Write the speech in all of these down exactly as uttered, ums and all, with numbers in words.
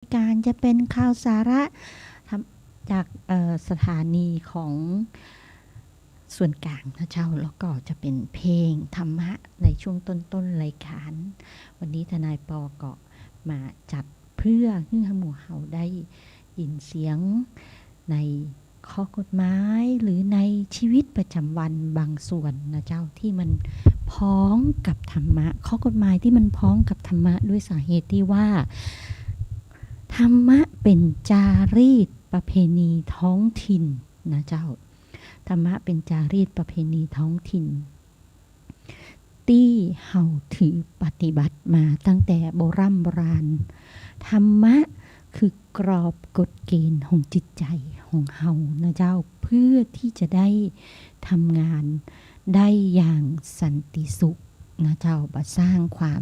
การจะเป็นข่าวสาระ ทำ จาก เอ่อ สถานีของส่วนกลางนะเจ้า แล้วก็จะเป็นเพลงธรรมะในช่วงต้นๆ รายการ วันนี้ทนายปอก็มาจัดเพื่อหื้อหมู่เฮาได้ยินเสียงในข้อกฎหมาย หรือในชีวิตประจำวันบางส่วนนะเจ้า ที่มันพ้องกับธรรมะ ข้อกฎหมายที่มันพ้องกับธรรมะ ด้วยสาเหตุที่ว่า ธรรมะเป็นจารีตประเพณีท้องถิ่นนะเจ้า ธรรมะเป็นจารีตประเพณีท้องถิ่น ตี้เฮาถือปฏิบัติมาตั้งแต่โบร่ำโบราณ ธรรมะคือกรอบกฎเกณฑ์ของจิตใจ๋ของเฮานะเจ้า เพื่อที่จะได้ทำงานได้อย่างสันติสุขนะเจ้า บ่สร้างความ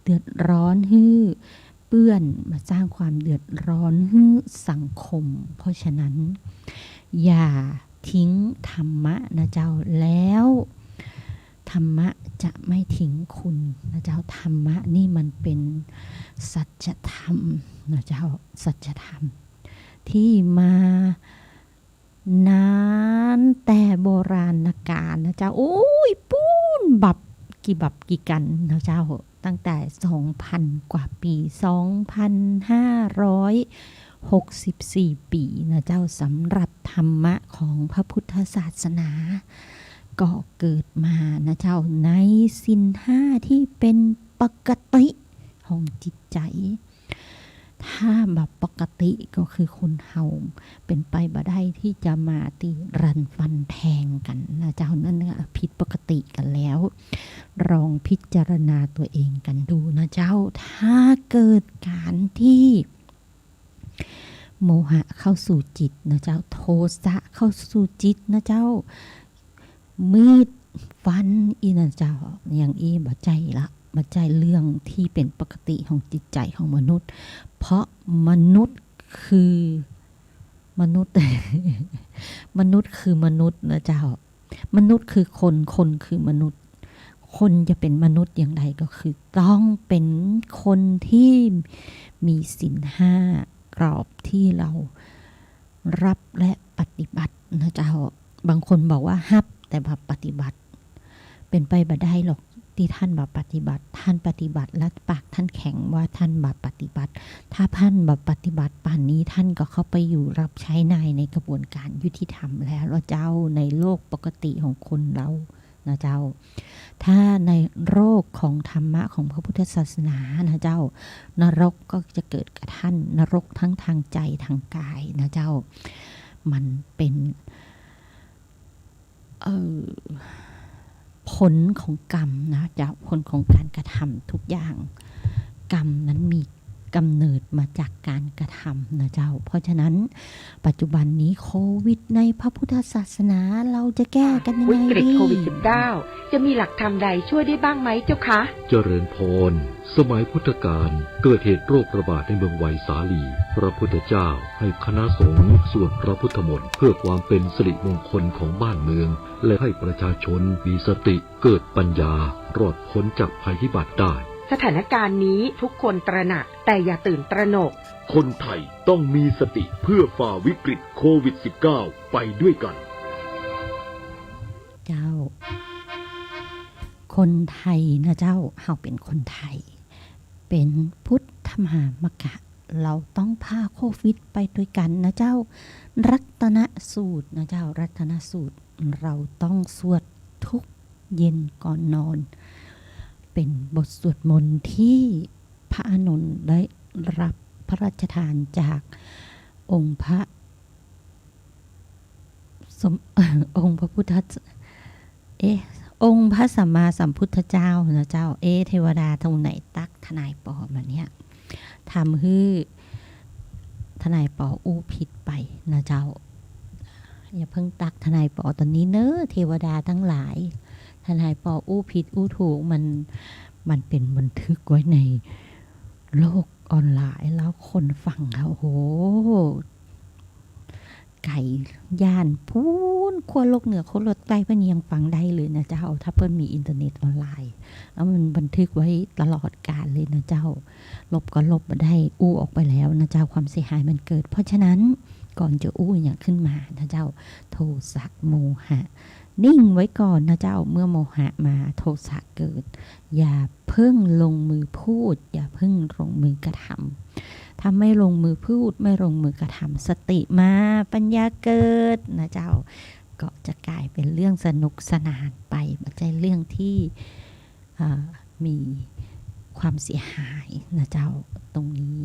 เดือดร้อนหื้อเปื้อน บ่สร้างความเดือดร้อนหื้อสังคม เพราะฉะนั้น อย่าทิ้งธรรมะนะเจ้า แล้วธรรมะจะไม่ทิ้งคุณนะเจ้า ธรรมะนี่มันเป็นสัจธรรมนะเจ้า สัจธรรม ที่มานานแต่โบราณกาลนะเจ้า โอ้ย ปู๊นบับกี่บับกี่กั๋นนะเจ้า ตั้งแต่สองพันกว่าปี๋ สองพันห้าร้อยหกสิบสี่ปี๋นะเจ้า สำหรับธรรมะของพระพุทธศาสนา ก็เกิดมานะเจ้า ในศีลห้าที่เป็นปกติของจิตใจ๋ ถ้าบ่ปกติก็คือคนเฮาเป๋นไปบ่ได้ตี้จะมาตี้รันฟันแทงกั๋นนะเจ้า นั่นน่ะผิดปกติกั๋นแล้ว ลองพิจารณาตัวเองกั๋นดูนะเจ้า ถ้าเกิดก๋านตี้ โมหะเข้าสู่จิตนะเจ้า โทสะเข้าสู่จิตนะเจ้า มีดฟันอี้นะเจ้า อย่างอี้บ่ใจ้ละ บ่ใจ้เรื่องตี้เป๋นปกติของจิตใจ๋ของมนุษย์ เพราะมนุษย์คือมนุษย์ มนุษย์คือมนุษย์นะเจ้า มนุษย์คือคน คนคือมนุษย์ คนจะเป๋นมนุษย์อย่างใดก็คือต้องเป๋นคนตี้มีศีลห้ากรอบตี้เฮาฮับและปฏิบัตินะเจ้า บางคนบอกว่าฮับแต่บ่ปฏิบัติ เป๋นไปบ่ได้หรอก ตี้ต้านบ่ปฏิบัติ ต้านปฏิบัติแล้วปากต้านแข็งว่าต้านบ่ปฏิบัติ ถ้าต้านบ่ปฏิบัติป่านนี้ต้านก็เข้าไปอยู่รับใช้นายในกระบวนการยุติธรรมแล้วล่ะเจ้า ในโลกปกติของคนเฮานะเจ้า ถ้าในโลกของธรรมะของพระพุทธศาสนานะเจ้า นรกก็จะเกิดกับต้าน นรกทั้งทางใจ๋ทางกายนะเจ้า มันเป๋น เอ่อ ผลของกรรมนะเจ้า ผลของก๋านกระทำทุกอย่าง กรรมนั้นมีกำเนิดมาจากก๋านกระทำนะเจ้า เพราะฉะนั้นปัจจุบันนี้โควิดในพระพุทธศาสนา เราจะแก้กันยังไงดี วิกฤตโควิดสิบเก้า จะมีหลักธรรมใดช่วยได้บ้างไหมเจ้าคะ เจริญพร สมัยพุทธกาลเกิดเหตุโรคระบาดในเมืองไวสาลี พระพุทธเจ้าให้คณะสงฆ์สวดพระพุทธมนต์เพื่อความเป็นสิริมงคลของบ้านเมือง และให้ประชาชนมีสติเกิดปัญญารอดพ้นจากภัยพิบัติได้ สถานการณ์นี้ทุกคนตระหนักแต่อย่าตื่นตระหนก คนไทยต้องมีสติเพื่อฝ่าวิกฤตโควิดสิบเก้าไปด้วยกัน เจ้า คนไทยนะเจ้า เฮาเป๋นคนไทย เป๋นพุทธมหามกะ เราต้องผ่าโควิดไปด้วยกันนะเจ้า รัตนสูตรนะเจ้า รัตนสูตร เราต้องสวดทุกเย็นก่อนนอน เป๋นบทสวดมนต์ที่พระอานนท์ได้ฮับพระราชทานจากองค์พระ สม- องค์พระพุทธ เอ๊ะ องค์พระสัมมาสัมพุทธเจ้านะเจ้า เอ๊ะ เทวดาตรงไหนตั๊กทนายปอมาเนี่ย ทำหื้อทนายปออู้ผิดไปนะเจ้า อย่าเพิ่งตั๊กทนายปอต๋อนนี้เน้อ เทวดาตังหลาย ทนายปออู้ผิดอู้ถูก มัน มันเป๋นบันทึกไว้ในโลกออนไลน์ แล้วคนฟังเขา โอ้โห ก๋ย่านปู๊น ขั้วโลกเหนือ ขั้วโลกใต้ เปิ้นยังฟังได้เลยนะเจ้า ถ้าเปิ้นมีอินเทอร์เน็ตออนไลน์ แล้วมันบันทึกไว้ตลอดกาลเลยนะเจ้า ลบก็ลบบ่ได้ อู้ออกไปแล้วนะเจ้า ความเสียหายมันเกิด เพราะฉะนั้นก่อนจะอู้อะหยังขึ้นมานะเจ้า โทสะโมหะ นิ่งไว้ก่อนนะเจ้า เมื่อโมหะมา โทสะเกิด อย่าเพิ่งลงมือพูด อย่าเพิ่งลงมือกระทำ ถ้าไม่ลงมือพูด ไม่ลงมือกระทำ สติมา ปัญญาเกิดนะเจ้า ก็จะกลายเป็นเรื่องสนุกสนานไป บ่ใจ้เรื่องตี้ อ่า มีความเสียหายนะเจ้า ตรงนี้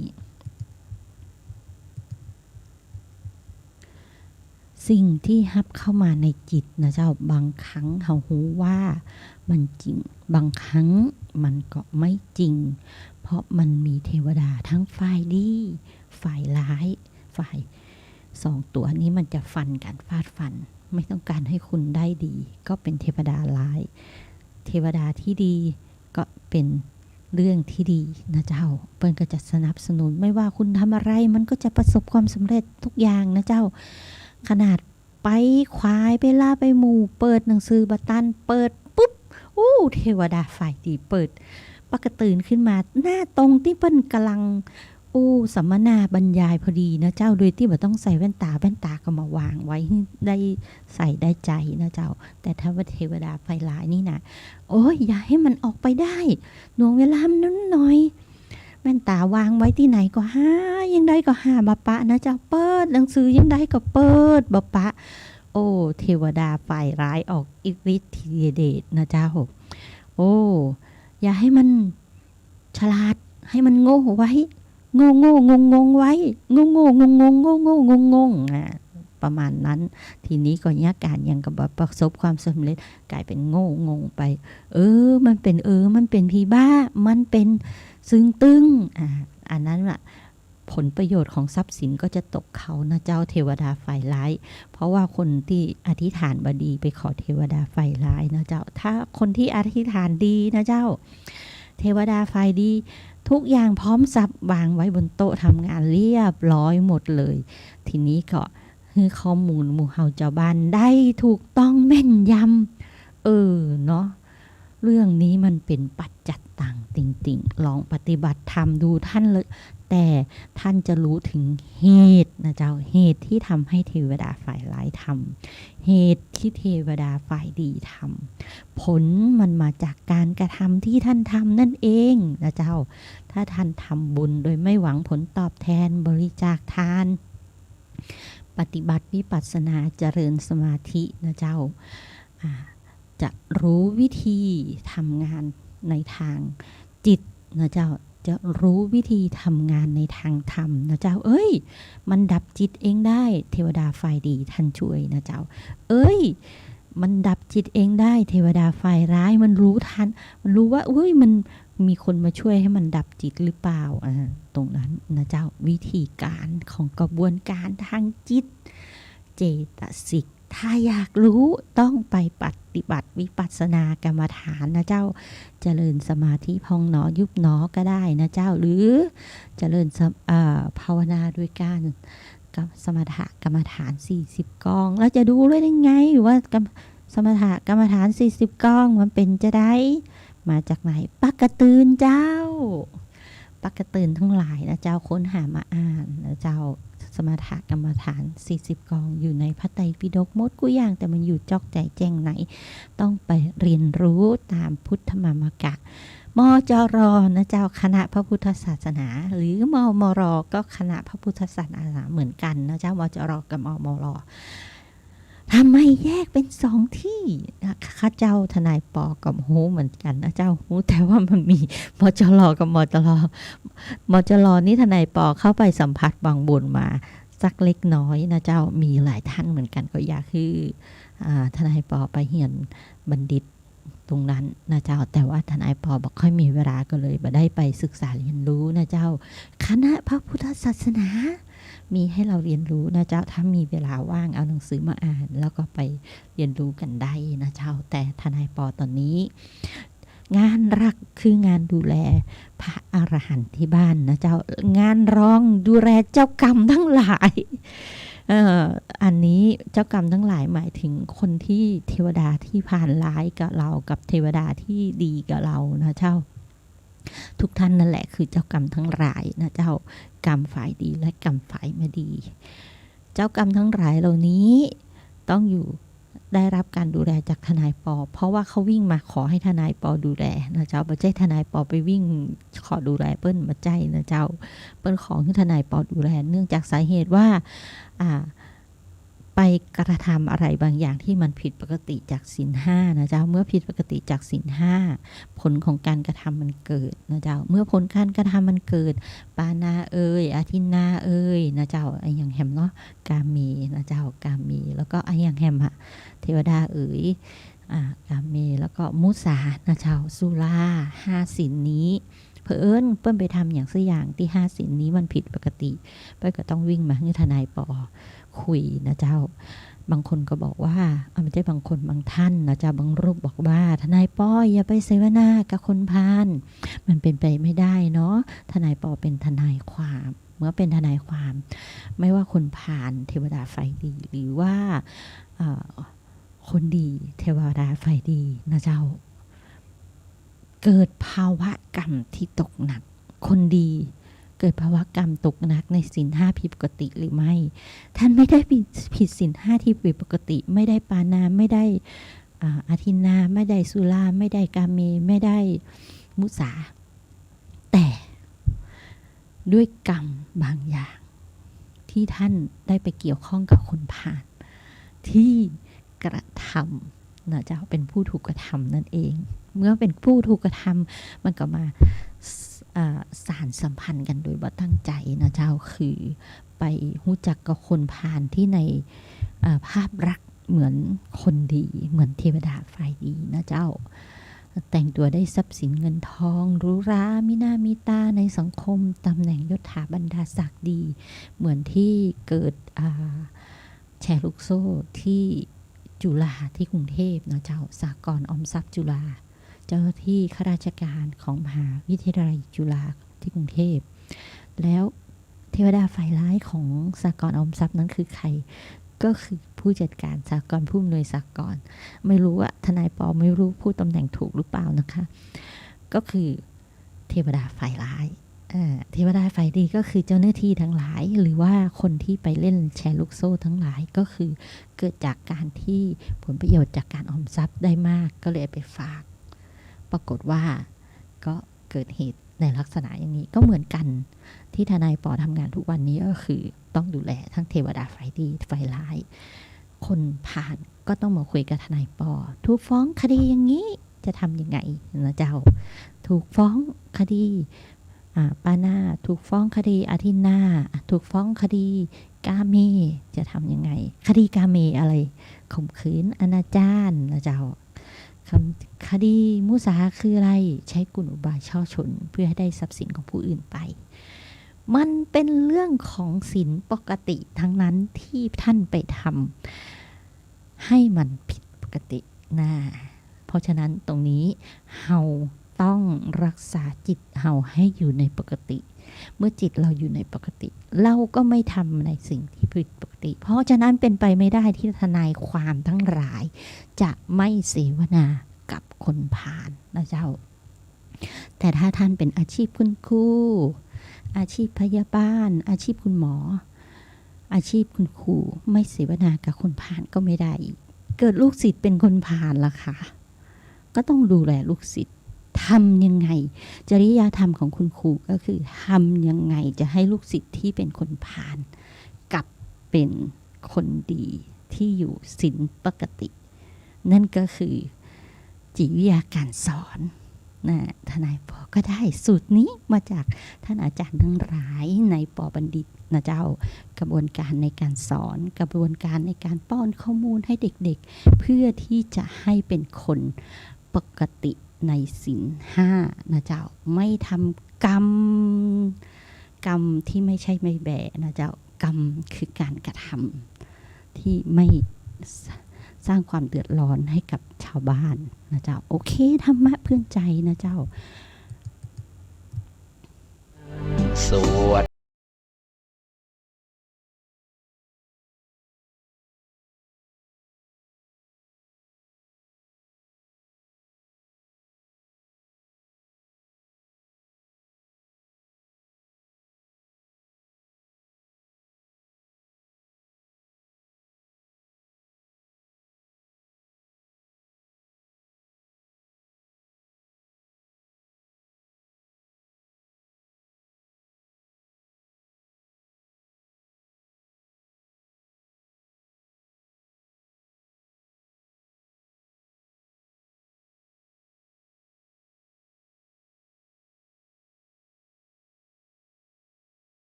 สิ่งตี้ฮับเข้ามาในจิตนะเจ้า บางครั้งเฮาฮู้ว่ามันจริง บางครั้งมันก็ไม่จริง เพราะมันมีเทวดาทั้งฝ่ายดี ฝ่ายร้าย ฝ่าย สองตั๋วนี้มันจะฟันกั๋น ฟาดฟัน ไม่ต้องการให้คุณได้ดี ก็เป็นเทวดาร้าย เทวดาตี้ดี ก็เป็นเรื่องตี้ดีนะเจ้า เปิ้นก็จะสนับสนุน ไม่ว่าคุณทำอะไร มันก็จะประสบความสำเร็จทุกอย่างนะเจ้า ขนาดไปขวาย ไปล่า ไปหมู่ เปิดหนังสือบ่ตัน เปิดปุ๊บ อู้ เทวดาฝ่ายดีเปิด ปะกะตื่นขึ้นมา หน้าตรงตี้เปิ้นก่ำลัง อู้ สัมมนาบรรยายพอดีนะเจ้า โดยตี้บ่ต้องใส่แว่นต๋า แว่นต๋าก็มาวางไว้หื้อได้ใส่ได้ใจ๋นะเจ้า แต่ถ้าว่าเทวดาฝ่ายร้ายนี่นะ โอ๊ย อย่าหื้อมันออกไปได้ หน่วงเวลามันน้อย แว่นต๋าวางไว้ตี้ไหนก็หา ยังใดก็หาบ่ปะนะเจ้า เปิดหนังสือยังใดก็เปิดบ่ปะ โอ้ เทวดาฝ่ายร้ายออกอิทธิฤทธิเดชนะเจ้า โอ้ อย่าหื้อมัน ฉลาด หื้อมันโง่ไว้ โง่ๆ งงๆ ไว้ โง่ๆ งงๆ โง่ๆ งงๆ อ่า ประมาณนั้น ทีนี้ก็เยียะก๋านอย่างกับบ่ประสบความสำเร็จ ก๋ายเป๋นโง่งงไป เออ มันเป๋น เออ มันเป๋นผีบ้า มันเป๋นตึงตึง อ่า อันนั้นน่ะ ผลประโยชน์ของทรัพย์สินก็จะตกเขานะเจ้า เทวดาฝ่ายร้าย เพราะว่าคนตี้อธิษฐานบ่ดีไปขอเทวดาฝ่ายร้ายนะเจ้า ถ้าคนตี้อธิษฐานดีนะเจ้า เทวดาฝ่ายดี ทุกอย่างพร้อมสับวางไว้บนโต๊ะทำงานเรียบร้อยหมดเลย ทีนี้ก็หื้อข้อมูลหมู่เฮาจาวบ้านได้ถูกต้องแม่นยำ เออเนาะ เรื่องนี้มันเป๋นปัจจัตตังจริงๆ ลองปฏิบัติธรรมดูต้านเลย แต่ต้านจะรู้ถึงเหตุนะเจ้า เหตุตี้ทำให้เทวดาฝ่ายร้ายทำ เหตุตี้เทวดาฝ่ายดีทำ ผลมันมาจากก๋านกระทำตี้ต้านทำนั่นเองนะเจ้า ถ้าต้านทำบุญโดยไม่หวังผลตอบแทน บริจาคทาน ปฏิบัติวิปัสสนา เจริญสมาธินะเจ้า อ่า จะรู้วิธีทำงานในทางจิตนะเจ้า จะรู้วิธีทำงานในทางธรรมนะเจ้า เอ้ย มันดับจิตเองได้ เทวดาฝ่ายดีต้านช่วยนะเจ้า เอ้ย มันดับจิตเองได้ เทวดาฝ่ายร้ายมันรู้ทัน มันรู้ว่า เอ้ย มันมีคนมาช่วยให้มันดับจิตหรือเปล่า อ่า ตรงนั้นนะเจ้า วิธีการของกระบวนการทางจิต เจตสิก ถ้าอยากรู้ต้องไปปฏิบัติวิปัสสนากรรมฐานนะเจ้า เจริญสมาธิพองหนอยุบหนอก็ได้นะเจ้า หรือเจริญสม- เอ่อ ภาวนาโดยการกับสมถกรรมฐานสี่สิบกอง แล้วจะดูได้ไงว่ากรรม- สมถกรรมฐานสี่สิบกองมันเป๋นจาใด มาจากไหน ปะกะตื่นเจ้า ปะกะตื่นตังหลายนะเจ้า ค้นหามาอ่านนะเจ้า สมถกรรมฐานสี่สิบกองอยู่ในพระไตรปิฎกหมดกู้อย่าง แต่มันอยู่จอกใจ๋แจ้งใน ต้องไปเรียนรู้ตามพุทธมามกะ มจร นะเจ้า คณะพระพุทธศาสนา หรือ มมร ก็คณะพระพุทธศาสนาเหมือนกั๋นนะเจ้า มจร กับ มมร ทำไมแยกเป๋นสองตี้ ข้าเจ้าทนายปอก็ฮู้เหมือนกั๋นนะเจ้า ฮู้แต่ว่ามันมี มจร กับ มตร มจร นี่ทนายปอเข้าไปสัมผัสบางบนมาสักเล็กน้อยนะเจ้า มีหลายต้านเหมือนกั๋น ก็อยากหื้อ อ่า ทนายปอไปเฮียนบัณฑิตตรงนั้นนะเจ้า แต่ว่าทนายปอบ่ค่อยมีเวลา ก็เลยบ่ได้ไปศึกษาเรียนรู้นะเจ้า คณะพระพุทธศาสนา มีให้เราเรียนรู้นะเจ้า ถ้ามีเวลาว่างเอาหนังสือมาอ่าน แล้วก็ไปเรียนรู้กั๋นได้นะเจ้า แต่ทนายปอต๋อนนี้ งานหลักคืองานดูแลพระอรหันต์ตี้บ้านนะเจ้า งานรองดูแลเจ้ากรรมตังหลาย เอ่อ อันนี้เจ้ากรรมทั้งหลายหมายถึงคนที่เทวดาที่พาลร้ายกับเรา กับเทวดาที่ดีกับเรานะเจ้า ทุกท่านนั่นแหละคือเจ้ากรรมทั้งหลายนะเจ้า กรรมฝ่ายดีและกรรมฝ่ายไม่ดี เจ้ากรรมทั้งหลายเหล่านี้ต้องอยู่ ได้รับการดูแลจากทนาย ป. เพราะว่าเขาวิ่งมาขอให้ทนาย ป. ดูแลนะเจ้า บ่ใจ้ทนาย ป. ไปวิ่งขอดูแลเปิ้น บ่ใจ้นะเจ้า เปิ้นขอหื้อทนาย ป. ดูแล เนื่องจากสาเหตุว่า อ่า ไปกระทำอะไรบางอย่างที่มันผิดปกติจากศีลห้านะเจ้า เมื่อผิดปกติจากศีลห้า ผลของการกระทำมันเกิดนะเจ้า เมื่อผลการกระทำมันเกิด ปาณาเอย อาทินนาเอยนะเจ้า อะหยังแหมเนาะ กาเมนะเจ้า กาเม แล้วก็อะหยังแหมอะ เทวดาเอย อ่า กาเม แล้วก็มุสานะเจ้า สุรา ห้าศีลนี้ เผอิญเปิ้นไปทำหยังสักอย่างตี้ห้าศีลนี้มันผิดปกติ เปิ้นก็ต้องวิ่งมาหื้อทนาย ป. คุยนะเจ้า บางคนก็บอกว่า อ่ะ บ่ใจ้บางคน บางท่านนะเจ้า บางรูปบอกว่า ทนาย ป. อย่าไปเสวนากับคนพาล มันเป๋นไปไม่ได้เนาะ ทนาย ป. เป๋นทนายความ เมื่อเป๋นทนายความ ไม่ว่าคนพาล เทวดาฝ่ายดี หรือว่า เอ่อ คนดี เทวดาฝ่ายดีนะเจ้า เกิดภาวะกรรมที่ตกหนัก คนดีเกิดภาวะกรรมตกหนักในศีลห้าผิดปกติหรือไม่ ท่านไม่ได้ผิด ผิดศีลห้าที่ผิดปกติ ไม่ได้ปาณา ไม่ได้ อ่า อาทินนา ไม่ได้สุรา ไม่ได้กาเม ไม่ได้มุสา แต่ด้วยกรรมบางอย่างที่ท่านได้ไปเกี่ยวข้องกับคนพาลที่กระทำนะเจ้า เป็นผู้ถูกกระทำนั่นเอง เมื่อเป็นผู้ถูกกระทำ มันก็มา อ่า สานสัมพันธ์กันโดยบ่ตั้งใจนะเจ้า คือไปฮู้จักกับคนพาลที่ใน อ่า ภาพลักษณ์เหมือนคนดี เหมือนเทวดาฝ่ายดีนะเจ้า แต่งตัวได้ทรัพย์สินเงินทองหรูหรา มีหน้ามีตาในสังคม ตำแหน่งยศถาบรรดาศักดิ์ดี เหมือนที่เกิด อ่า แชร์ลูกโซ่ที่จุฬาที่กรุงเทพฯนะเจ้า สหกรณ์ออมทรัพย์จุฬา เจ้าหน้าที่ข้าราชการของมหาวิทยาลัยจุฬาที่กรุงเทพฯ แล้วเทวดาฝ่ายร้ายของสหกรณ์ออมทรัพย์นั้นคือใคร ก็คือผู้จัดการสหกรณ์ ผู้อำนวยสหกรณ์ ไม่รู้ว่าทนาย ป. ไม่รู้พูดตำแหน่งถูกหรือเปล่านะคะ ก็คือเทวดาฝ่ายร้าย เอ่อ เทวดาฝ่ายดีก็คือเจ้าหน้าที่ทั้งหลาย หรือว่าคนที่ไปเล่นแชร์ลูกโซ่ทั้งหลาย ก็คือเกิดจากการที่ผลประโยชน์จากการออมทรัพย์ได้มาก ก็เลยเอาไปฝาก ปรากฏว่าก็เกิดเหตุในลักษณะอย่างนี้ ก็เหมือนกันที่ทนาย ป. ทำงานทุกวันนี้ก็คือต้องดูแลทั้งเทวดาฝ่ายดีฝ่ายร้าย คนพาลก็ต้องมาคุยกับทนาย ป. ถูกฟ้องคดีอย่างนี้จะทำยังไงนะเจ้า ถูกฟ้องคดี อ่า ปาณา ถูกฟ้องคดีอาทินนา ถูกฟ้องคดีกาเม จะทำยังไง คดีกาเมอะไร ข่มขืนอนาจารนะเจ้า คำ คดีมุสาคืออะไร ใช้กลอุบายฉ้อฉลเพื่อให้ได้ทรัพย์สินของผู้อื่นไป มันเป็นเรื่องของศีลปกติทั้งนั้นที่ท่านไปทำให้มันผิดปกตินะ เพราะฉะนั้นตรงนี้เฮาต้องรักษาจิตเฮาให้อยู่ในปกติ เมื่อจิตเราอยู่ในปกติ เราก็ไม่ทำในสิ่งที่ผิดปกติ เพราะฉะนั้นเป็นไปไม่ได้ที่ทนายความทั้งหลายจะไม่เสวนากับคนพาลนะเจ้า แต่ถ้าท่านเป็นอาชีพคุณครู อาชีพพยาบาล อาชีพคุณหมอ อาชีพคุณครู ไม่เสวนากับคนพาลก็ไม่ได้อีก เกิดลูกศิษย์เป็นคนพาลล่ะคะ ก็ต้องดูแลลูกศิษย์ ทำยังไง จริยธรรมของคุณครูก็คือทำยังไงจะให้ลูกศิษย์ที่เป็นคนพาลกลับเป็นคนดีที่อยู่ศีลปกติ นั่นก็คือจิตวิทยาการสอนนะ ทนาย ป. ก็ได้สูตรนี้มาจากท่านอาจารย์ทั้งหลายใน ป.บัณฑิตนะเจ้า กระบวนการในการสอน กระบวนการในการป้อนข้อมูลให้เด็กๆ เพื่อที่จะให้เป็นคนปกติในศีลห้านะเจ้า ไม่ทำกรรม กรรมที่ไม่ใช่ไม่แบนะเจ้า กรรมคือการกระทำที่ไม่ส- สร้างความเดือดร้อนให้กับชาวบ้านนะเจ้า โอเค ธรรมะเพื่อนใจนะเจ้า สวัสดี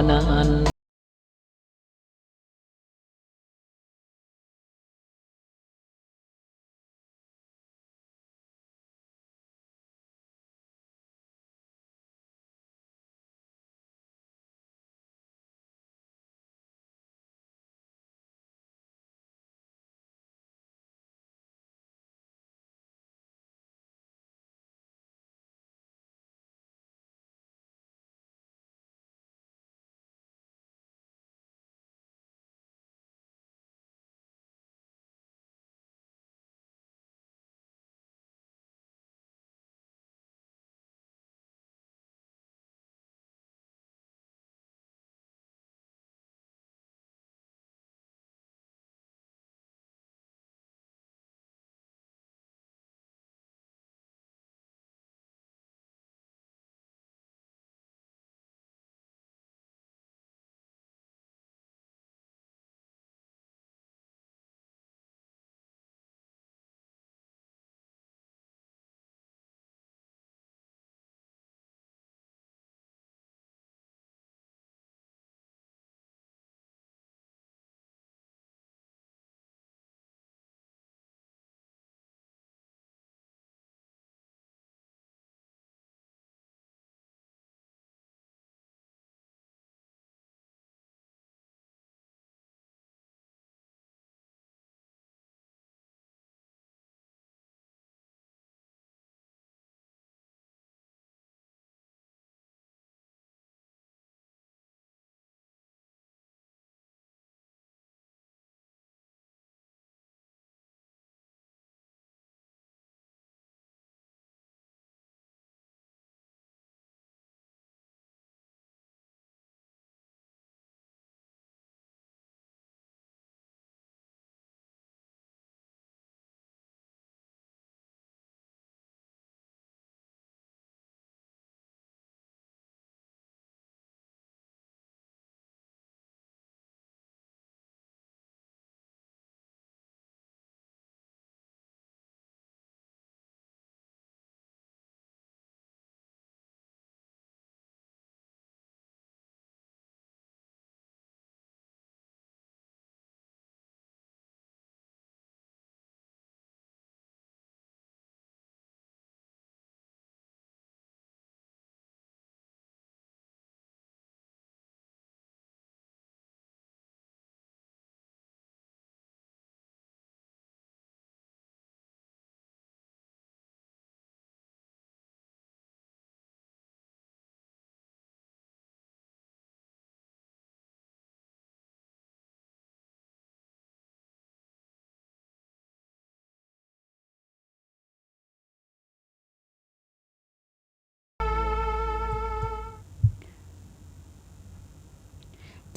นั้น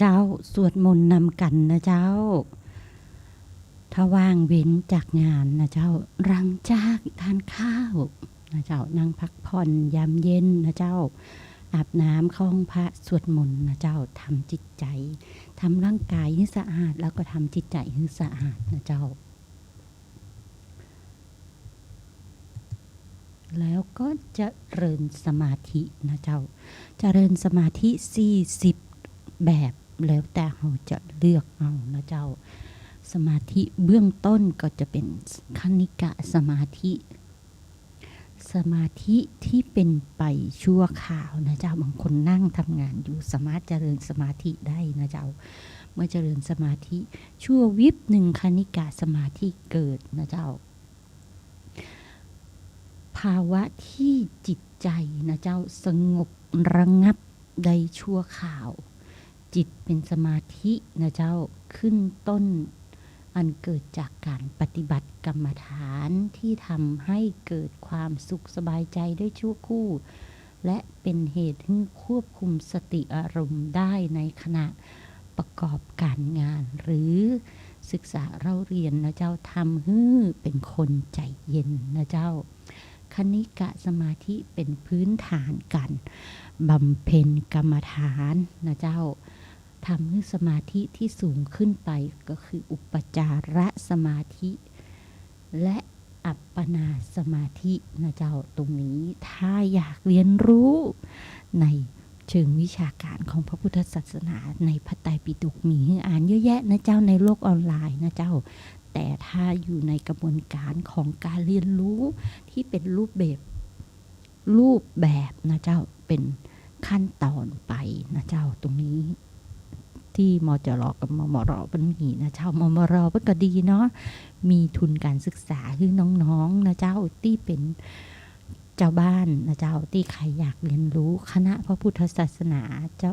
เจ้า สวดมนต์นำกั๋นนะเจ้า ถ้าว่างเว้นจากงานนะเจ้า หลังจากทานข้าวนะเจ้า นั่งพักผ่อนยามเย็นนะเจ้า อาบน้ำเข้าห้องพระสวดมนต์นะเจ้า ทำจิตใจ ทำร่างกายหื้อสะอาด แล้วก็ทำจิตใจหื้อสะอาดนะเจ้า แล้วก็เจริญสมาธินะเจ้า เจริญสมาธิสี่สิบแบบ แล้วแต่เฮาจะเลือกเอานะเจ้า สมาธิเบื้องต้นก็จะเป็นคณิกะสมาธิ สมาธิที่เป็นไปชั่วคราวนะเจ้า บางคนนั่งทำงานอยู่ สามารถเจริญสมาธิได้นะเจ้า เมื่อเจริญสมาธิชั่ววิบหนึ่ง คณิกะสมาธิเกิดนะเจ้า ภาวะที่จิตใจนะเจ้า สงบระงับได้ชั่วคราว จิตเป็นสมาธินะเจ้า ขึ้นต้น อันเกิดจากการปฏิบัติกรรมฐานที่ทำให้เกิดความสุขสบายใจได้ชั่วครู่ และเป็นเหตุให้ควบคุมสติอารมณ์ได้ในขณะประกอบการงาน หรือศึกษาเล่าเรียนนะเจ้า ทำให้เป็นคนใจเย็นนะเจ้า คณิกะสมาธิเป็นพื้นฐานการบำเพ็ญกรรมฐานนะเจ้า ทำให้สมาธิที่สูงขึ้นไปก็คืออุปจารสมาธิ และอัปปนาสมาธินะเจ้า ตรงนี้ถ้าอยากเรียนรู้ใน เชิงวิชาการของพระพุทธศาสนาในพระไตรปิฎกมีหื้ออ่านเยอะแยะนะเจ้า ในโลกออนไลน์นะเจ้า แต่ถ้าอยู่ในกระบวนการของการเรียนรู้ที่เป็นรูปแบบ รูปแบบนะเจ้า เป็นขั้นตอนไปนะเจ้า ตรงนี้ตี้ มจร กับ มมร เปิ้นมีนะเจ้า มมร เปิ้นก็ดีเนาะ มีทุนการศึกษาหื้อน้องๆ นะเจ้า ตี้เป็น เจ้าบ้านนะเจ้า ตี้ใค่อยากเรียนรู้คณะพระพุทธศาสนา เจ้า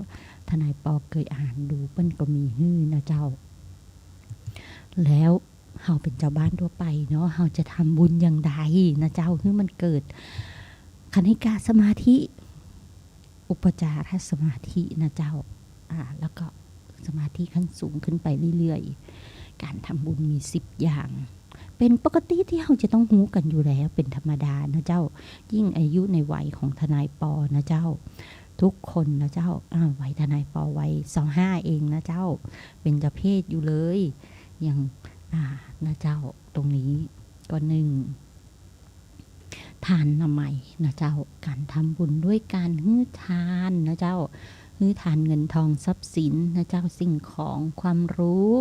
ทนายปอเกยอ่านดู เปิ้นก็มีหื้อนะเจ้า แล้วเฮาเป๋นเจ้าบ้านทั่วไปเนาะ เฮาจะทำบุญอย่างใดนะเจ้า หื้อมันเกิดคณิกะสมาธิ อุปจารสมาธินะเจ้า อ่า แล้วก็สมาธิขั้นสูงขึ้นไปเรื่อยๆ การทำบุญมีสิบอย่าง เป๋นปกติตี้เฮาจะต้องฮู้กั๋นอยู่แล้ว เป๋นธรรมดานะเจ้า ยิ่งอายุในวัยของทนายปอนะเจ้า ทุกคนนะเจ้า อ่า วัยทนายปอวัยซาวห้าเองนะเจ้า เบญจเพสอยู่เลย ยัง อ่า นะเจ้า ตรงนี้ก็หนึ่ง ทานนามัยนะเจ้า การทำบุญด้วยการหื้อทานนะเจ้า หื้อทานเงินทองทรัพย์สินนะเจ้า สิ่งของ ความรู้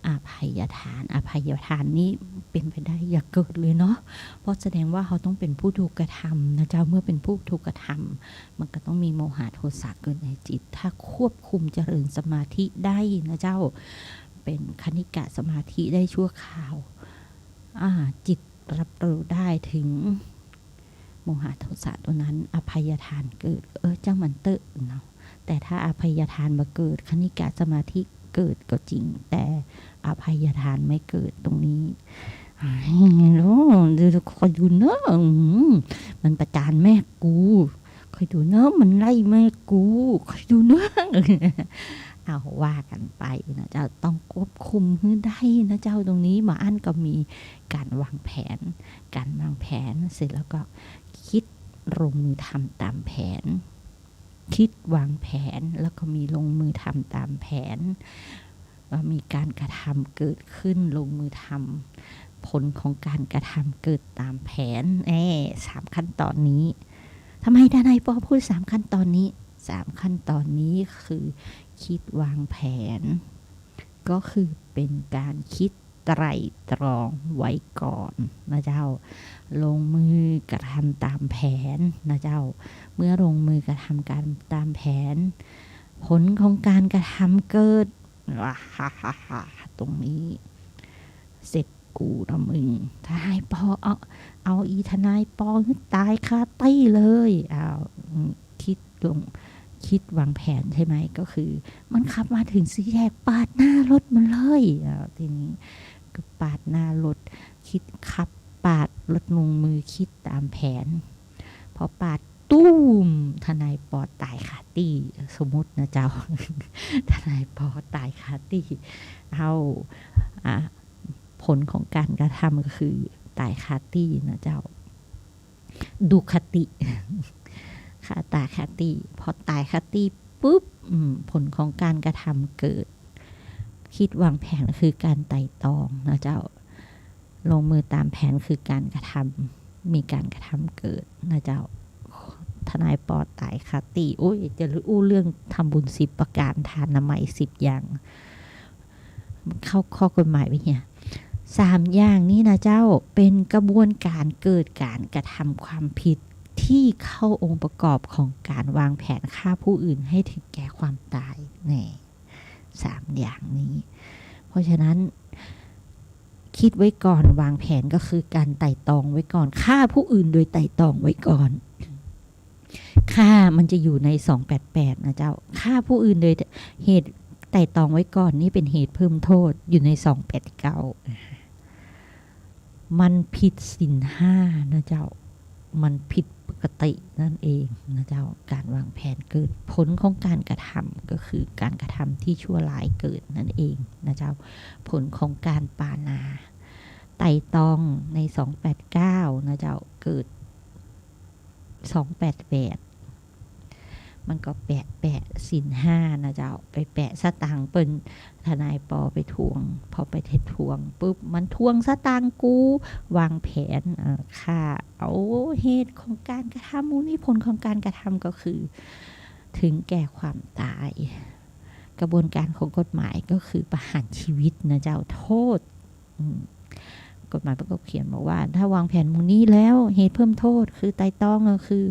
อภัยทาน อภัยทานนี่เป๋นไปได้อย่าเกิดเลยเนาะ เพราะแสดงว่าเฮาต้องเป๋นผู้ถูกกระทำนะเจ้า เมื่อเป๋นผู้ถูกกระทำ มันก็ต้องมีโมหะโทสะเกิดในจิต ถ้าควบคุมเจริญสมาธิได้นะเจ้า เป๋นคณิกะสมาธิได้ชั่วคราว อ่า จิตรับรู้ได้ถึงโมหะโทสะตัวนั้น อภัยทานเกิด เออ จ้างมันเต๊อะเนาะ แต่ถ้าอภัยทานบ่เกิด คณิกะสมาธิเกิดก็จริง แต่อภัยทานไม่เกิดตรงนี้ อ้าย โอ้ เดี๋ยวคอยดูเนอะ อืม มันประจานแม่กู คอยดูเนอะ มันไล่แม่กู คอยดูเนอะ เอาว่ากั๋นไปนะเจ้า ต้องควบคุมหื้อได้นะเจ้า ตรงนี้ บ่อั้นก็มีการวางแผน การวางแผนเสร็จแล้วก็คิดลงมือทำตามแผน คิดวางแผน แล้วก็มีลงมือทำตามแผน ว่ามีการกระทำเกิดขึ้น ลงมือทำ ผลของการกระทำเกิดตามแผน แน่ สามขั้นตอนนี้ ทำไมทนายปอพูดสามขั้นตอนนี้ สามขั้นตอนนี้คือคิดวางแผน ก็คือเป๋นการคิดไตร่ตรองไว้ก่อนนะเจ้า ลงมือกระทำตามแผนนะเจ้า เมื่อลงมือกระทำการตามแผน ผลของการกระทำเกิด ตรงนี้ เสร็จกูละมึง ทนายปอ เอา เอาอีทนายปอหื้อต๋ายคาตี้เลย เอา อืม คิดลง คิดวางแผนใช่ไหม ก็คือมันขับมาถึงสี่แยก ปาดหน้ารถมันเลย เอา ทีนี้ก็ปาดหน้ารถ คิดขับปาดรถ ลงมือคิดตามแผน พอปาดตู้ม ทนายปอต๋ายคาตี้ สมมุตินะเจ้า ทนายปอต๋ายคาตี้ เอา อ่ะ ผลของการกระทำก็คือต๋ายคาตี้นะเจ้า ดูคติ ค่ะ ต๋ายคาตี้ พอต๋ายคาตี้ปุ๊บ อืม ผลของการกระทำเกิด คิดวางแผนคือการไตร่ตรองนะเจ้า ลงมือตามแผนคือการกระทำ มีการกระทำเกิดนะเจ้า ทนายปอต๋ายคาตี้ โอ้ย จะอู้เรื่องทำบุญสิบประการ ทานนามัยสิบอย่าง เข้าข้อกฎหมายไปเหีย สามอย่างนี้นะเจ้า เป๋นกระบวนการเกิดการกระทำความผิดที่เข้าองค์ประกอบของการวางแผนฆ่าผู้อื่นให้ถึงแก่ความต๋าย แน่ สามอย่างนี้ เพราะฉะนั้น คิดไว้ก่อน วางแผนก็คือการไตร่ตรองไว้ก่อน ฆ่าผู้อื่นโดยไตร่ตรองไว้ก่อน ฆ่ามันจะอยู่ในสองแปดแปดนะเจ้า ฆ่าผู้อื่นโดยเหตุไตร่ตรองไว้ก่อนนี่เป๋นเหตุเพิ่มโทษ อยู่ในสองแปดเก้า มันผิดศีลห้านะเจ้า มันผิดปกตินั่นเองนะเจ้า การวางแผนเกิด ผลของการกระทำก็คือการกระทำที่ชั่วร้ายเกิดนั่นเองนะเจ้า ผลของการปาณา ไตร่ตรองในสองแปดเก้านะเจ้า เกิด สองแปดแปด มันก็แปะ แปะศีลห้านะเจ้า ไปแปะสตางค์เปิ้น ทนายปอไปทวง พอไปทวงปุ๊บ มันทวงสตางค์กู วางแผน เอ่อ ฆ่า เอา เหตุของการกระทำ มู้นี้ผลของการกระทำก็คือ ถึงแก่ความตาย กระบวนการของกฎหมายก็คือประหารชีวิตนะเจ้า โทษ อืม กฎหมายประกอบเขียนบอกว่า ถ้าวางแผนหมู่นี้แล้ว เหตุเพิ่มโทษคือไตร่ตรองก็คือ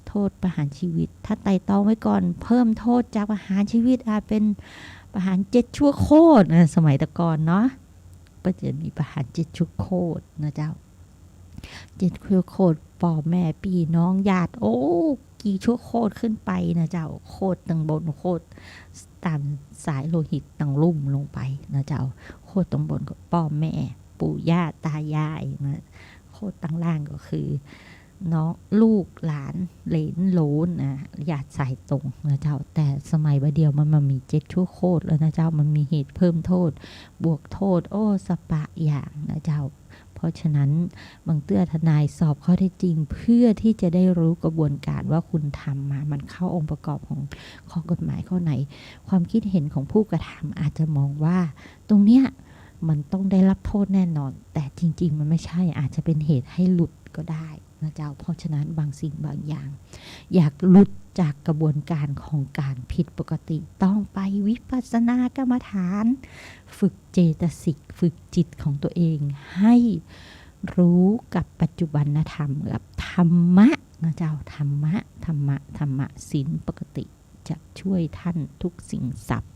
โทษประหารชีวิต ถ้าไตร่ตรองไว้ก่อน เพิ่มโทษจากประหารชีวิตอาจเป็นประหารเจ็ดชั่วโคตร อ่ะ สมัยแต่ก่อนเนาะ ก็จะมีประหารเจ็ดชั่วโคตรนะเจ้า เจ็ดชั่วโคตร ป้อแม่ปี้น้องญาติ โอ้ กี่ชั่วโคตรขึ้นไปนะเจ้า โคตรตังบน โคตรต๋ามสายโลหิตตังลุ่มลงไปนะเจ้า โคตรตังบนก็ป้อแม่ ปู่ย่าต๋ายายนะ โคตรตังล่างก็คือ น้อง ลูกหลาน เหลนโหลนนะ ญาติสายตรงนะเจ้า แต่สมัยบ่าเดี่ยวมัน มันมีเจ็ดชั่วโคตรแล้วนะเจ้า มันมีเหตุเพิ่มโทษ บวกโทษ โอ้ สะปะอย่างนะเจ้า เพราะฉะนั้นบางเตื้อทนายสอบข้อเท็จจริง เพื่อที่จะได้รู้กระบวนการว่าคุณทำมา มันเข้าองค์ประกอบของข้อกฎหมายข้อไหน ความคิดเห็นของผู้กระทำอาจจะมองว่า ตรงเนี้ยมันต้องได้รับโทษแน่นอน แต่จริงๆ มันไม่ใช่ อาจจะเป็นเหตุให้หลุดก็ได้นะเจ้า เพราะฉะนั้นบางสิ่งบางอย่าง อยากหลุดจากกระบวนการของการผิดปกติ ต้องไปวิปัสสนากรรมฐาน ฝึกเจตสิก ฝึกจิตของตัวเอง ให้รู้กับปัจจุบันธรรม กับธรรมะนะเจ้า ธรรมะ ธรรมะ ธรรมะ ศีลปกติจะช่วยท่านทุกสิ่งทรัพย์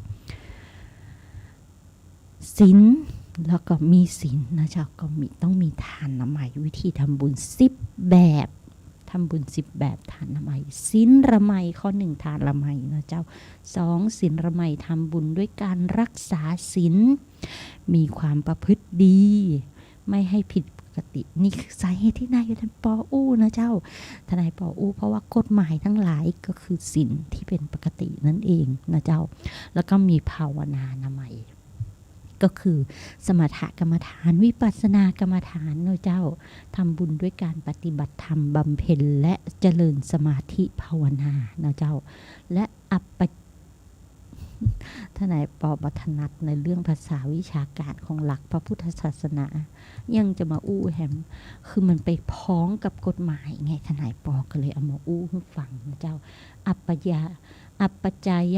ศีล แล้วก็มีศีลนะเจ้า ก็มี ต้องมีทานามัย วิธีทำบุญสิบแบบ ทำบุญสิบแบบ ทานามัย ศีลามัย ข้อหนึ่ง ทานามัยนะเจ้า สอง ศีลามัย ทำบุญด้วยการรักษาศีล มีความประพฤติดี ไม่ให้ผิดปกติ นี่คือสาเหตุที่นายทนายปออู้นะเจ้า ทนายปออู้ เพราะว่ากฎหมายทั้งหลายก็คือศีลที่เป็นปกตินั่นเองนะเจ้า แล้วก็มีภาวนานามัย ก็คือสมถกรรมฐาน วิปัสสนากรรมฐานนะเจ้า ทำบุญด้วยการปฏิบัติธรรม บำเพ็ญและเจริญสมาธิภาวนานะเจ้า และอัปปะ ทนายปอบ่ถนัดในเรื่องภาษาวิชาการของหลักพระพุทธศาสนา ยังจะมาอู้แหม คือมันไปพ้องกับกฎหมายไง ทนายปอก็เลยเอามาอู้หื้อฟังนะเจ้า อัปปะยา อัปปะจาย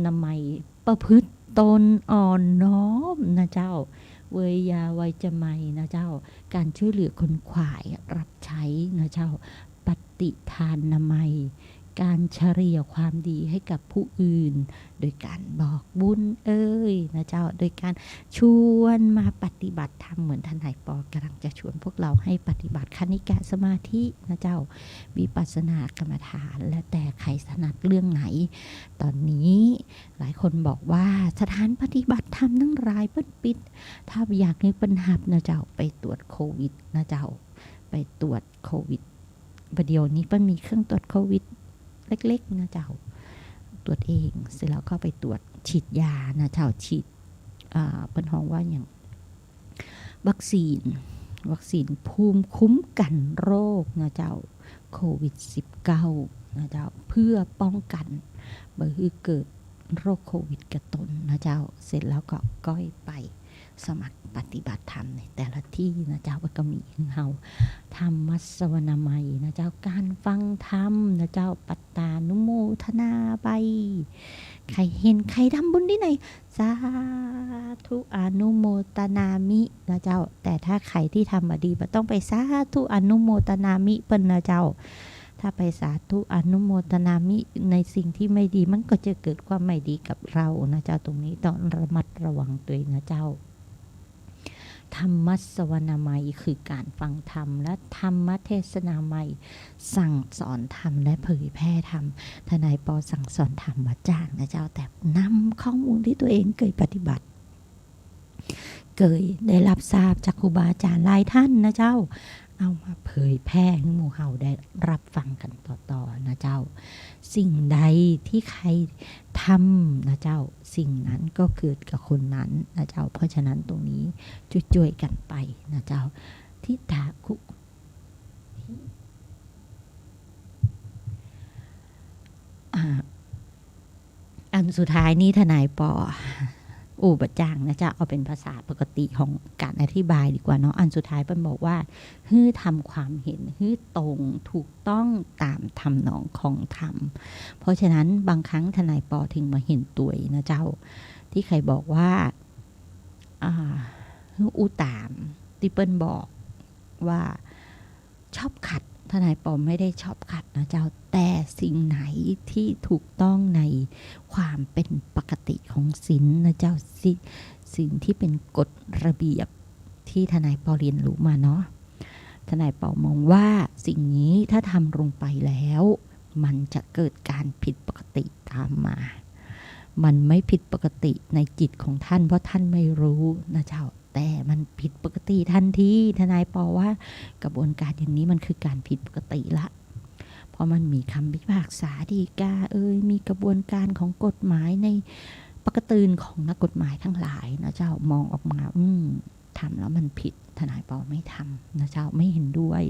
นามัย ประพฤติตนอ่อนน้อมนะเจ้า เวยยาวัจจะไมยนะเจ้า การช่วยเหลือขนขวายรับใช้นะเจ้า ปฏิทานามัย การเฉลี่ยความดีให้กับผู้อื่น โดยการบอกบุญเอ่ยนะเจ้า โดยการชวนมาปฏิบัติธรรม เหมือนทนายปอกำลังจะชวนพวกเราให้ปฏิบัติคณิกะสมาธินะเจ้า วิปัสสนากรรมฐาน แล้วแต่ใครถนัดเรื่องไหน ตอนนี้หลายคนบอกว่าสถานปฏิบัติธรรมทั้งหลายเปิ้นปิด ถ้าอยากหื้อเปิ้นฮับนะเจ้า ไปตรวจโควิดนะเจ้า ไปตรวจโควิด บ่าเดี่ยวนี้เปิ้นมีเครื่องตรวจโควิดเล็กๆ นะเจ้า ตรวจเอง เสร็จแล้วก็ไปตรวจ ฉีดยานะเจ้า ฉีด อ่า เปิ้นฮ้องว่าหยัง วัคซีน วัคซีนภูมิคุ้มกันโรคนะเจ้า โควิดสิบเก้านะเจ้า เพื่อป้องกันบ่หื้อเกิดโรคโควิดกับตนนะเจ้า เสร็จแล้วก็ก้อยไป สมัครปฏิบัติธรรมในแต่ละตี้นะเจ้า ก็มีหื้อเฮา ธรรมสวนามัยนะเจ้า การฟังธรรมนะเจ้า ปัตตานุโมทนาไป ใครเห็นใครทำบุญตี้ไหน สาธุอนุโมทนามินะเจ้า แต่ถ้าใครตี้ทำบ่ดี บ่ต้องไปสาธุอนุโมทนามิเปิ้นนะเจ้า ถ้าไปสาธุอนุโมทนามิในสิ่งที่ไม่ดี มันก็จะเกิดความไม่ดีกับเรานะเจ้า ตรงนี้ต้องระมัดระวังตวยนะเจ้า ธรรมสวนามัยคือการฟังธรรม และธรรมเทศนามัย สั่งสอนธรรมและเผยแพร่ธรรม ทนายปอสั่งสอนธรรมมาจากนะเจ้า แต่นำข้อมูลที่ตัวเองเคยปฏิบัติ เคยได้รับทราบจากครูบาอาจารย์หลายท่านนะเจ้า เอามาเผยแพร่หื้อหมู่เฮาได้รับฟังกันต่อๆ นะเจ้า สิ่งใดที่ใครทำนะเจ้า สิ่งนั้นก็เกิดกับคนนั้นนะเจ้า เพราะฉะนั้นตรงนี้ช่วยๆ กันไปนะเจ้า ทิฏฐาคุ อ่า อันสุดท้ายนี่ทนายปอ อู้บ่จ้างนะเจ้า เอาเป๋นภาษาปกติของก๋านอธิบายดีกว่าเนาะ อันสุดท้ายเปิ้นบอกว่า หื้อทำความเห็นหื้อตรงถูกต้องต๋ามทำนองของธรรม เพราะฉะนั้นบางครั้งทนายปอเถิงมาหันตวยนะเจ้า ตี้ใค่บอกว่า อ่า หื้ออู้ต๋ามตี้เปิ้นบอกว่า ชอบขัด ทนายปอไม่ได้ชอบขัดนะเจ้า แต่สิ่งไหนที่ถูกต้องในความเป๋นปกติของศีลนะเจ้า สิ- สิ่งที่เป๋นกฎระเบียบที่ทนายปอเฮียนฮู้มาเนาะ ทนายปอมองว่าสิ่งนี้ถ้าทำลงไปแล้ว มันจะเกิดก๋านผิดปกติต๋ามมา มันไม่ผิดปกติในจิตของท่าน เพราะท่านไม่รู้นะเจ้า แต่มันผิดปกติทันที ทนายปอว่ากระบวนก๋านอย่างนี้มันคือก๋านผิดปกติละ เพราะมันมีกำพิพากษาฎีกาเอย มีกระบวนก๋านของกฎหมายในปกติของนักกฎหมายทั้งหลายนะเจ้า มองออกมา อืม ทำแล้วมันผิด ทนายปอไม่ทำนะเจ้า ไม่หันด้วย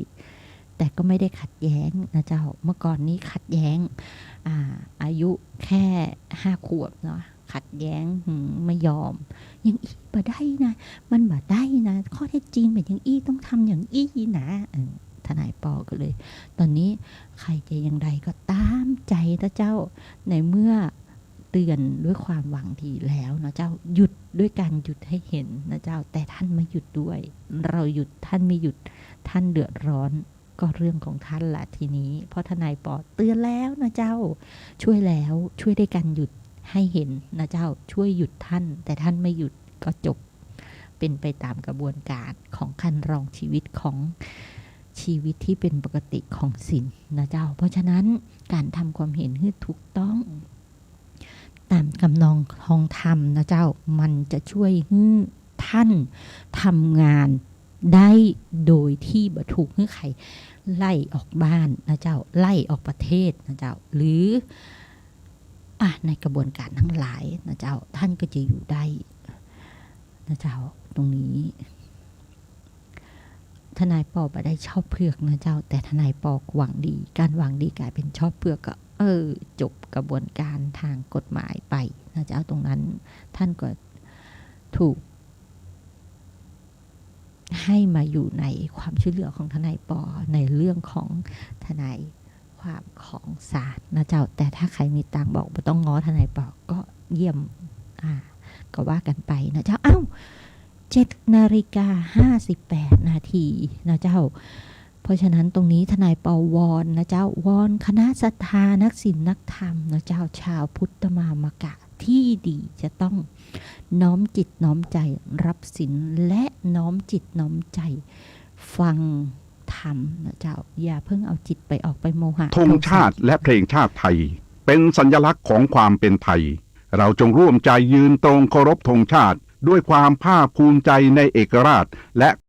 แต่ก็ไม่ได้ขัดแย้งนะเจ้า เมื่อก่อนนี้ขัดแย้ง อ่า อายุแค่ห้าขวบเนาะ ขัดแย้ง หืม ไม่ยอม อย่างอี้บ่ได้นะ มันบ่ได้นะ ข้อเท็จจริงเป๋นอย่างอี้ ต้องทำอย่างอี้นะ เออ ทนายปอก็เลย ต๋อนนี้ใค่จะอย่างใดก็ต๋ามใจ๋นะเจ้า ในเมื่อเตื๋อนด้วยความหวังดีแล้วนะเจ้า หยุดด้วยก๋านหยุดให้หันนะเจ้า แต่ท่านไม่หยุดด้วย เราหยุด ท่านไม่หยุด ท่านเดือดร้อน ก็เรื่องของท่านละทีนี้ เพราะทนายปอเตื๋อนแล้วนะเจ้า ช่วยแล้ว ช่วยด้วยก๋านหยุดให้หันนะเจ้า ช่วยหยุดท่าน แต่ท่านไม่หยุดก็จบ เป๋นไปต๋ามกระบวนก๋านของคันลองชีวิต ของชีวิตตี้เป๋นปกติของศีลนะเจ้า เพราะฉะนั้นก๋านทำความหันหื้อถูกต้อง ต๋ามทำนองของธรรมนะเจ้า มันจะช่วยหื้อท่านทำงานได้โดยที่บ่ถูกหื้อใผไล่ออกบ้านนะเจ้า ไล่ออกประเทศนะเจ้า หรือ อ่ะ ในกระบวนก๋านทั้งหลายนะเจ้า ท่านก็จะอยู่ได้นะเจ้า ตรงนี้ ทนายปอบ่ได้ชอบเผือกนะเจ้า แต่ทนายปอหวังดี ก๋านหวังดีก๋ายเป๋นชอบเผือกก็ เออ จบกระบวนก๋านตางกฎหมายไปนะเจ้า ตรงนั้นท่านก็ถูกให้มาอยู่ในความช่วยเหลือของทนายปอในเรื่องของทนายความของศาลนะเจ้า แต่ถ้าใผมีตางบอกบ่ต้องง้อทนายปอก็เยี่ยม อ่า ก็ว่ากั๋นไปนะเจ้า อ้าว เจ็ดนาฬิกาห้าสิบแปดนาทีนะเจ้า เพราะฉะนั้นตรงนี้ทนายปอวอนนะเจ้า วอนคณะศรัทธานักศีลนักธรรมนะเจ้า ชาวพุทธมามกะตี้ดีจะต้องน้อมจิตน้อมใจ๋รับศีล และน้อมจิตน้อมใจ๋ฟังธรรมนะเจ้า อย่าเพิ่งเอาจิตไปออกไปโมหะ ธงชาติและเพลงชาติไทย เป็นสัญลักษณ์ของความเป็นไทย เราจงร่วมใจยืนตรงเคารพธงชาติ ด้วยความภาคภูมิใจในเอกราช และ